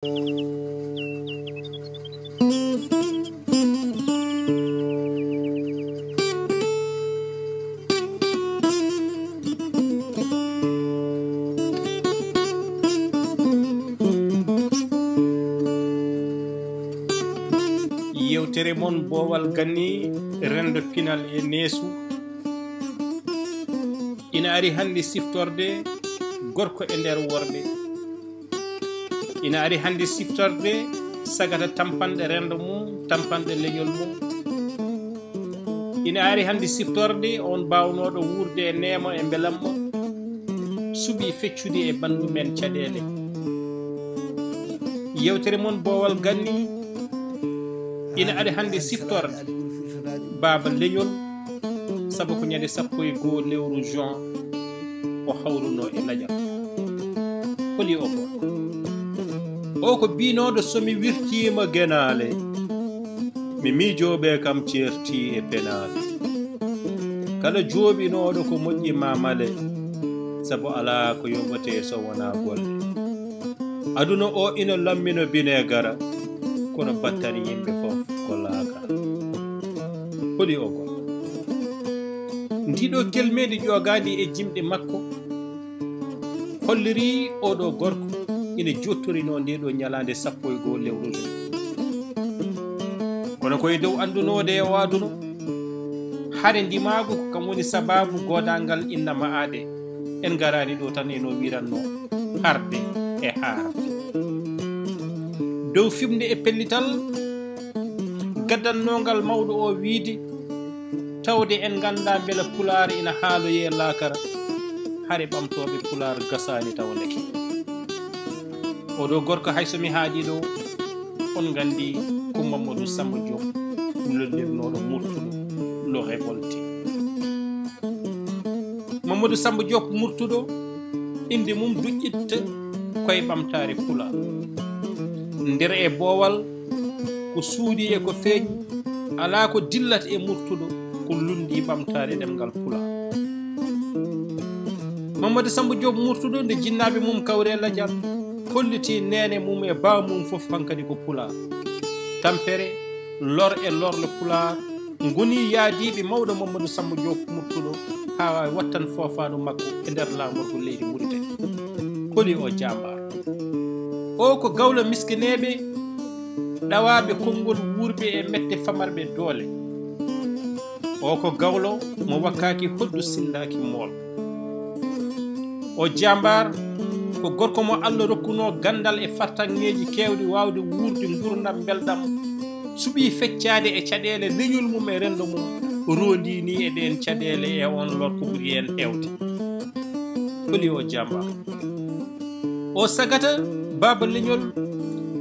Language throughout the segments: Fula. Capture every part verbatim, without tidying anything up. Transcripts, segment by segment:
Yewtere mon Boowal Ganni, renndo pinal e neesu, ina ari hannde siftorde gorko e nder worɓe. Ina ari hannde siftorde sagata tampanɗe renndo mum, tampanɗe leñol mum. Ina ari hannde siftorde on baawnooɗo wuurde e neema e mbelamma, suɓii feccude e ɓanndu men caɗeele. Yewtere mon Boowal Ganni ina ari hannde siftorde baaba leñol, sabu ko ñande sappo e goo lewru juin o hawruno e lajal. Holi o gorko? O ko biynooɗo, so mi wirtiima genaale, mi miijooɓe kam ceerti e penaale. Kala jooɓinooɗo ko moƴƴi mamale, sabu alaa ko yoɓatee so wonaa golle. Aduna o ina lammino bineegara, kono battani yimɓe fof ko laakara. Holi o gorko? Ndii ɗoo kelmendi ƴoogaandi e jimɗi makko holliri oo ɗoo gorko ina jottorinoo ndee ɗoo ñalaande sappo e goo lewru juin. Kono ko e dow anndunoode e o aduna, hare ndimaagu ko kam woni sabaabu goodaangal innama aade. En ngaraani ɗoo tan e no wiiratnoo harde e haarde. Dow fiɓnde e pellital gaddannongal mawɗo o wiide, tawde en nganndaa mbela Pulaar ina haaloyee laakara, hare ɓamtooɓe Pulaar gasaani tawa ndeke. Oo ɗoo gorko, hay so mi haaɗii ɗoo, on nganndi ko Mamadou Samba Diop, lollirnooɗo Murtuɗo, le révolté. Mamadou Samba Diop Murtuɗo, innde mum duƴƴitta koye ɓamtaare Pulaar. Nder e boowal, ko suuɗii e ko feeñi, alaa ko dillata e Murtuɗo ko lunndii ɓamtaare ɗemngal Pulaar. Mamadou Samba Diop Murtuɗo, nde jinnaaɓe mum kawri e lajal, hollitii neene mum e baa mum fof hankadi ko Pulaar. Tampere, lor e lorle Pulaar ngonii yaadiiɓe mawɗo Mamadou Samba Diop Murtuɗo, haa waawi wattan foofaandu makko e nder laamorgo leydi Muritani. Holi o jaambaar? O ko gawlo miskineeɓe, ɗawaaɓe konngol, wuurɓe e mette, famarɓe doole. O ko gawlo mo wakkaaki hoddu, sinndaaki mool. O jaambaar ko gorko mo Allah rokkunoo ganndal e fartaŋŋeeji keewɗi, waawde wuurde nguurndam mbelɗam, suɓii feccaade e caɗeele leñol mum e renndo mum, roondii nii e ɗeen caɗeele e oon lor ko ɓuri heen heewde. Holi o jaambaar? O sagata baaba leñol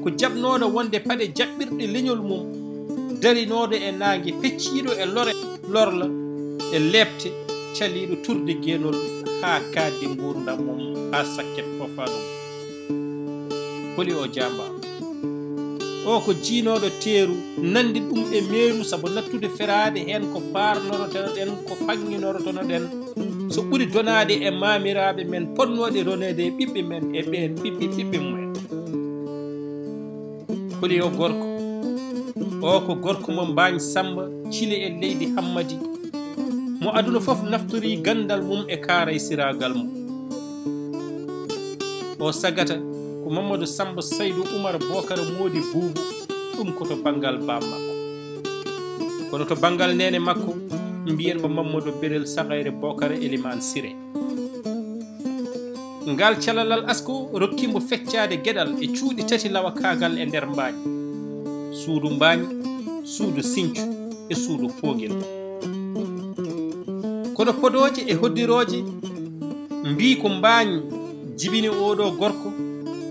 ko jaɓnooɗo wonde paɗe jaɓɓirɗe leñol mum, darinooɗo e naange, pecciiɗo e lore, lorla e leepte, caliiɗo turde geenol haa kaaɗdi nguurndam mum, haa sakket foofaandu mum. Holi o jaambaar? O ko jiynooɗo teeru, nanndi ɗum e meeru, sabu nattude feraade heen ko paarnorotono-ɗen, ko faŋŋinorotono-ɗen, so ɓuri donaade e maamiraaɓe men potnooɗe roneede e ɓiɓɓe men e ɓeen ɓiɓɓe ɓiɓɓe mumen. Holi o gorko? O ko gorko mo Mbaañ Samba, Cile e leydi Hammadi, mo aduna fof naftorii ganndal mum e kaaraysiraagal mum. O sagata ko Mamadou Samba, Saydu Umar, Bookara, Moodi Buubu, ɗum ko to banngal baam makko. Kono to banngal neene makko, mbiyen mo Mamadou Berel Saxayre, Bookara, Elimaan Sire. Ngal calalal asko rokki mo feccaade geɗal e cuuɗi tati lawakaagal e nder Mbaañ: suudu Mbaañ, suudu Siñcu e suudu Poogel. Kono podooje e hoddirooje mbii ko Mbaañ jibini oo ɗoo gorko,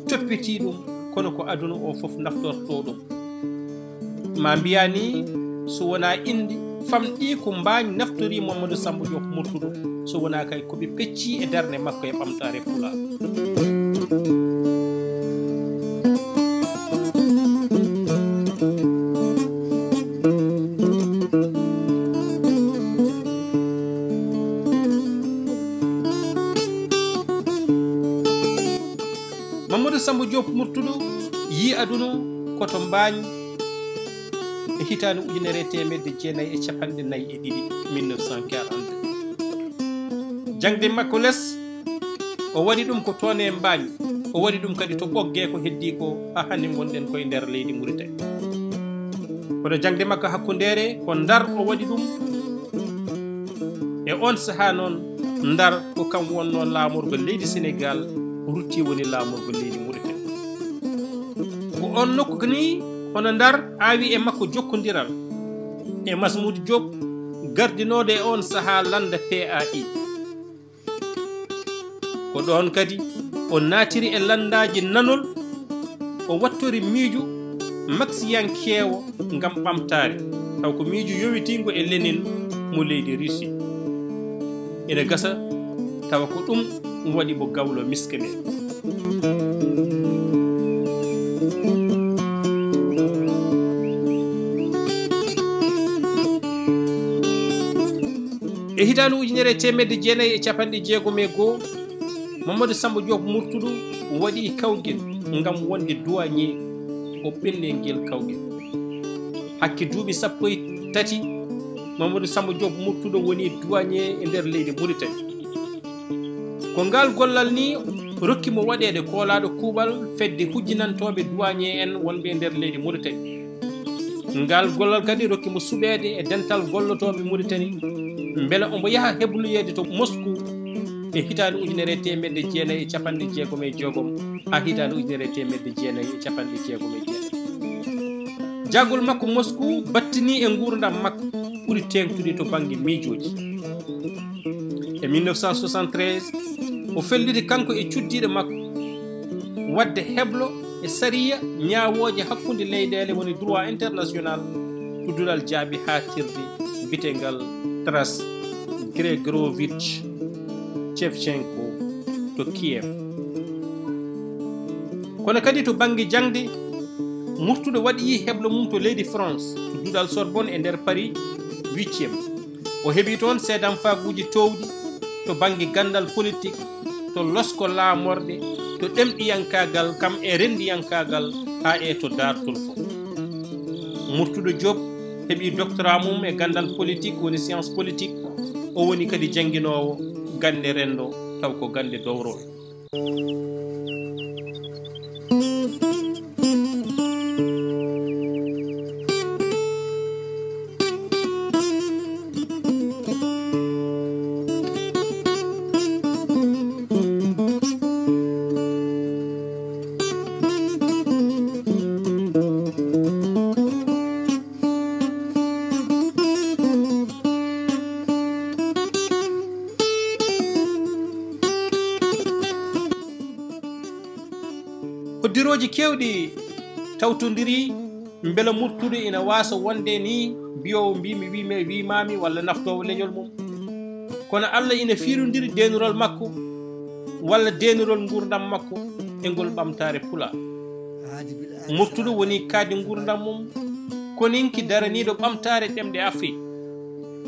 toppitii ɗum, kono ko aduna o fof naftortoo ɗum. Ma mbiyaa nii, so wonaa inndi famɗi ko Mbaañ naftorii Mamadou Samba Diop Murtuɗo, so wonaa kay ko ɓe peccii e darnde makko e ɓamtaare Pulaar. Mamadou Samba Diop Murtuɗo Yii aduna ko to Mbaañ e hitaande ujunere e teemedde jeenayi e capanɗe nayi e ɗiɗi, mille neuf cent quarante. Jaŋde makko les, o waɗi ɗum ko toon e Mbaañ, o waɗi ɗum kadi to Ɓoggee ko heddii ko haa hannde ngonɗen koye nder leydi Muritani. Kono jaŋde makko hakkundeere ko Ndar o waɗi ɗum. E oon sahaa noon, Ndar ko kam wonnoo laamorgo leydi Senegaal, rutti woni laamorgo leydi Muritani. Ko oon nokku nii, hono Ndar, aawi e makko jokkondiral e Masmuudu Joob, gardinooɗo e oon sahaa lannda P A I. Ko ɗoon kadi o naatiri e lanndaaji nanol, o wattori miijo maksiyankeewo ngam ɓamtaare, taw ko miijo yowitiingo e Lenin mo leydi Russie. Ene gasa tawa ko ɗum waɗi mo gawlo miskine. E hitaande ujunere e teemedde jeenayi e capanɗe jeegom e goo, Mamadou Samba Diop Murtuɗo waɗi kawgel ngam wonde douanier, o ɓenni ngel kawgel. Hakke duuɓi sappo e tati, Mamadou Samba Diop Murtuɗo woni douanier e nder leydi Muritani. Ko ngal gollal ni rokki mo waɗeede koolaaɗo kuuɓal fedde hujjinantooɓe douanier en wonɓe e nder leydi Muritani. Ngal gollal kadi rokki mo suɓeede e dental gollotooɓe Muritani, mbele omo yaha hebloyeede to Moscou e hitaande ujunere e teemedde jeenayi e capanɗe jeegom e jeegom haa hitaande ujunere e teemedde jeenayi e capanɗe jeegom e jeetati. Jaagol makko Moscou battini e nguurndam makko ɓuri teeŋtude to bannge miijooji. E mille neuf cent soixante-treize, o felliti kanko e cuddiiɗo makko waɗde heblo e sariya ñaawooje hakkunde leyɗeele, woni droit international, to duɗal jaabi haaɗtirde biyeteegal Taras Grigorovich Shevchenko to Kiev. Kono kadi to bannge jaŋde, Murtuɗo waɗi heblo mum to leydi France, to duɗal Sorbonne e nder Paris huitième. O heɓi toon seedamfaaguuji toowɗi to bannge ganndal politik, to losko laamorɗe, to ɗemɗiyankaagal kam e renndiyankaagal, haa e to daartol fof. Murtuɗo Diop heɓi doctorat mum e ganndal politik, woni science politique. O woni kadi jannginoowo gannde renndo, taw ko gannde dowrowe. Hoddirooji keewɗi tawtondiri mbela Murtuɗo ina waasa wonde ni mbiyoowo mbimi, wimi, wimaami walla naftoowo leñol mum. Kono Allah ina fiirondiri deenirol makko walla deenirol nguurndam makko e ngol ɓamtaare Pulaar. Murtuɗo woni kaadi nguurndam mum, koninki daraniiɗo ɓamtaare ɗemɗe Afrik.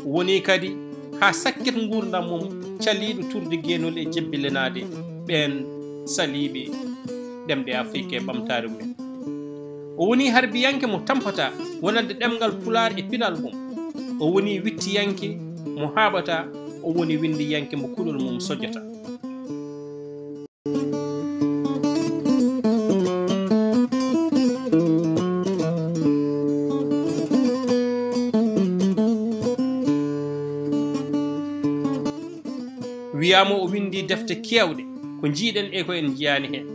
Woni kadi haa sakket nguurndam mum caliiɗo tuurde geenol e jebbilanaade ɓeen saliiɓe ɗemɗe Afrik e ɓamtaare mum. O woni harbiyanke mo tampata wonande ɗemngal Pulaar e pinal mum. O woni wittiyanke mo haaɓata, o woni winndiyanke mo kuɗol mum sojata. Wiyaama o winndi defte keewɗe, ko njiiɗen e ko en njiyaani heen.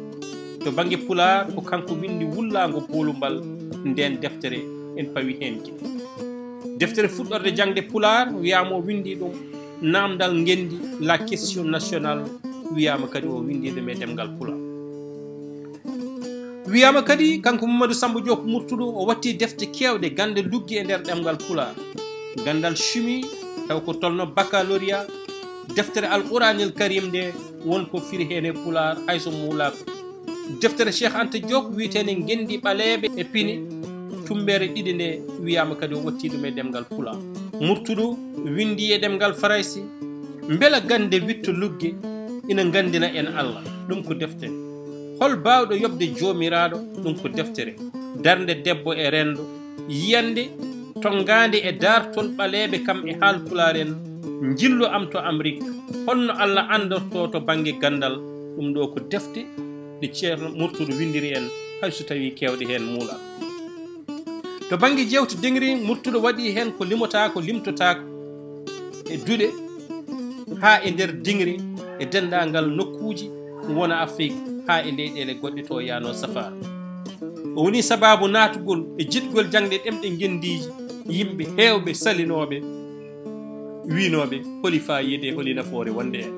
To bannge Pulaar, ko kanko winndi Wullaango Boolumbal, ndeen deftere en pawi heen gila. Deftere fuɗɗorde jaŋde Pulaar, wiyaama o winndi ɗum Naamndal Ngenndi, La Question Nationale, wiyaama kadi o winndi ɗum e ɗemngal Pulaar. Wiyaama kadi, kanko Mamadou Samba Diop Murtuɗo, o watti defte keewɗe, gannde luggi e nder ɗemngal Pulaar. Ganndal chimie, taw ko tolno baccalauréat, deftere Al Quraanil Karim nde won ko firi heen e Pulaar, hay so muulaaka. Deftere Cheikh Anta Diop wiyeteende Ngenndi Ɓaleeɓe e Pine, tummbere ɗiɗi nde, wiyaama kadi o watti ɗum e ɗemngal Pulaar. Murtuɗo winndi e ɗemngal Farayse, mbela gannde witto lugge ina nganndina en Allah. Ɗum ko deftere. Hol baawɗo yoɓde Joomiraaɗo? Ɗum ko deftere, darnde debbo e renndo, yiyannde, tonngaande e daartol ɓaleeɓe kam e haalpulaar en, njillu am to Amrik. Honno Alla anndortoo to bannge ganndal? Ɗum ɗoo ko defte ɗe Ceerno Murtuɗo winndiri en, hay so tawii keewɗe heen muulaa. To bannge jeewte diŋri, Murtuɗo waɗi heen ko limotaako, limtotaako e duɗe, haa e nder diŋri, e denndaangal nokkuuji wona Afrik, haa e leyɗeele goɗɗe to yaano safaara. O woni sabaabu naatugol e jiɗgol jaŋde ɗemɗe ngenndiiji yimɓe heewɓe salinooɓe, wiinooɓe, holi faayiida, holi nafoore wonde en.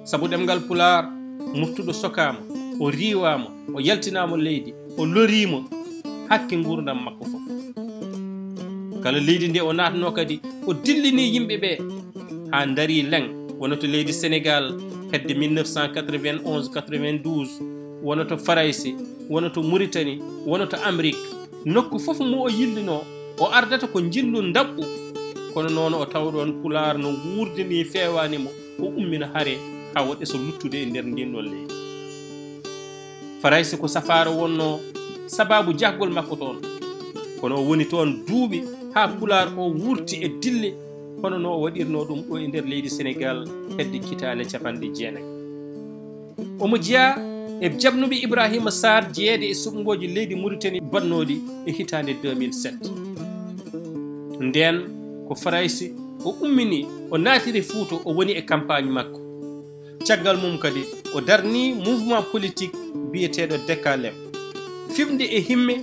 Sabu ɗemngal Pulaar, Murtuɗo sokaama, o riiwaama, o yaltinaama leydi, o loriima hakke nguurndam makko fof. Kala leydi ndi o naatnoo kadi, o dillini yimɓe ɓe haa ndarii leŋ, wano to leydi Senegaal hedde mille neuf cent quatre-vingt-onze quatre-vingt-douze, wano to Farayse, wano to Muritani, wano to Amrik. Nokku fof mo o yillinoo, o ardata ko njillu ndaɓɓu. Kono noon o taw ɗoon Pulaar no wuurdini feewaani mo, o ummina hare haa o ɗeso luttude e nder ndiin ɗoon leydi. Farayse ko safaara wonnoo sabaabu jahgol makko toon. Kono o woni toon duuɓi haa Pulaar o wurti e dille, hono no o waɗirnoo ɗum ɗo e nder leydi Senegaal hedde kitaale capanɗe jeenayi. Omo jeyaa e jaɓnuɓe Ibrahima Sarr jeyeede e suɓngooji leydi Muritani baɗnooɗi e hitaande deux mille sept. Ndeen ko Farayse o ummini, o naatiri Fuuta, o woni e campagne makko. Caggal mum kadi, o darni mouvement politique biyeteeɗo Dekalem. Fiɓnde e himme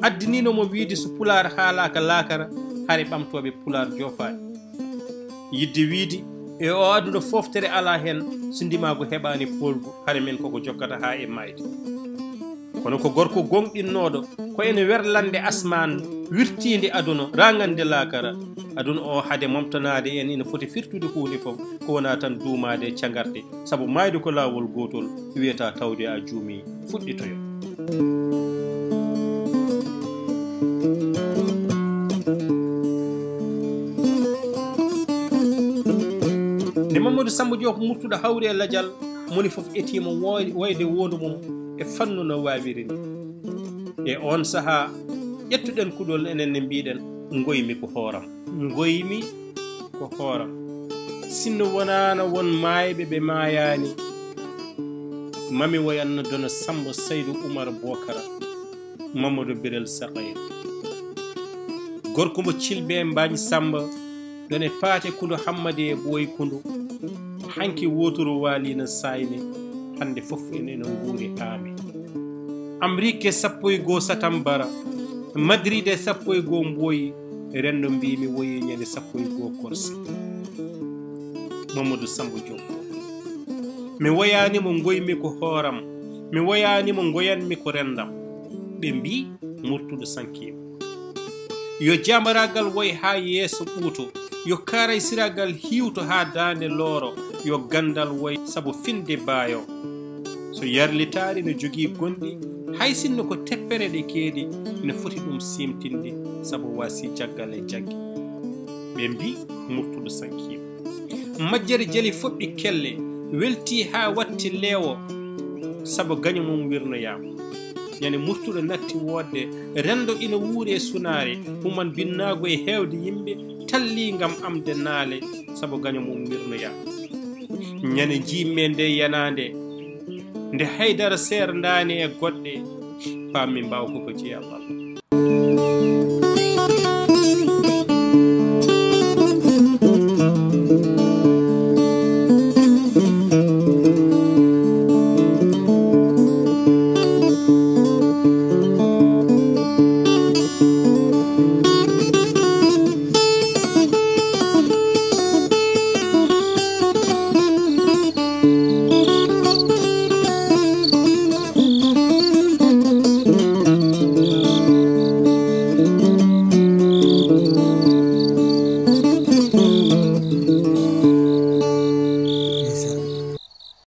addinino mo wiide so Pulaar haalaaka laakara, hare ɓamtooɓe Pulaar joofaani. Yidde wiide, e o aduna fooftere alaa heen so ndimaagu heɓaani poolgu, hare men koko jokkata haa e maayde. Kono ko gorko gooŋɗinnooɗo, ko ene werlande asmaan wirtiinde aduna, raŋande laakara. Aduna o hade momtanaade en ina foti firtude huunde fof, ko wonaa tan duumaade e cagarɗe, sabu maayde ko laawol gootol, wiyata tawde a juumii, fuɗɗitoyo. Nde Mamadou Samba Diop Murtuɗo hawri e lajal, moni fof etiima woy-, woyde wondu mum e fannu no waawiri ni. E oon sahaa, ƴettuɗen kuɗol enen ne mbiɗen, ngoymi ko hooram. Ngoymi ko hooram. Sinno wonaano won maayɓe ɓe maayaani, mami woyanno Dono Samba Saydu Umar Bokara, Mamadou Birel Sakayir. Gorko mo Cilbe Mbañ Samba, ɗon e Paate Kundu Hammadi e Ɓooy Kundu. Hanki wooturu waaliino Saayne, hannde fof en ene nguuri haami. Amrike sappo e goo Satambara, Madrid e sappo e goo Mboyi, renndo mbiimi woyi ñande sappo e goo Korse. Mamadou Samba Diop. Mi woyaani mo ngoymi ko hooram, mi woyaani mo ngoyanmi ko renndam. Ɓe mbii Murtuɗo sankiima. Yo jaambaraagal woy haa yeeso ɓuuto, yo kaaraysiraagal hiiwto haa daande looro, yo ganndal woy sabu finde baayo. So yarlitaari no jogii gonɗi, hay sinno ko teppere ɗe keedi, no foti ɗum siimtinde, sabu waasi jaggal e jaggi. Ɓe mbii Murtuɗo sankiima. Majjere jali foɓɓi kelle, weltii haa watti leewo, sabu gaño mum wirnoyaama. Ñande Murtuɗo natti woodde, renndo ina wuuri e sunaare, human binnaagu e heewde yimɓe, tallii ngam amde naale, sabu gaño mum wirnoyaama. Ñande njiimi nde yanaande, nde haydara seerndaani e goɗɗe, paammi mbaaw ko ko jeyaa Allah.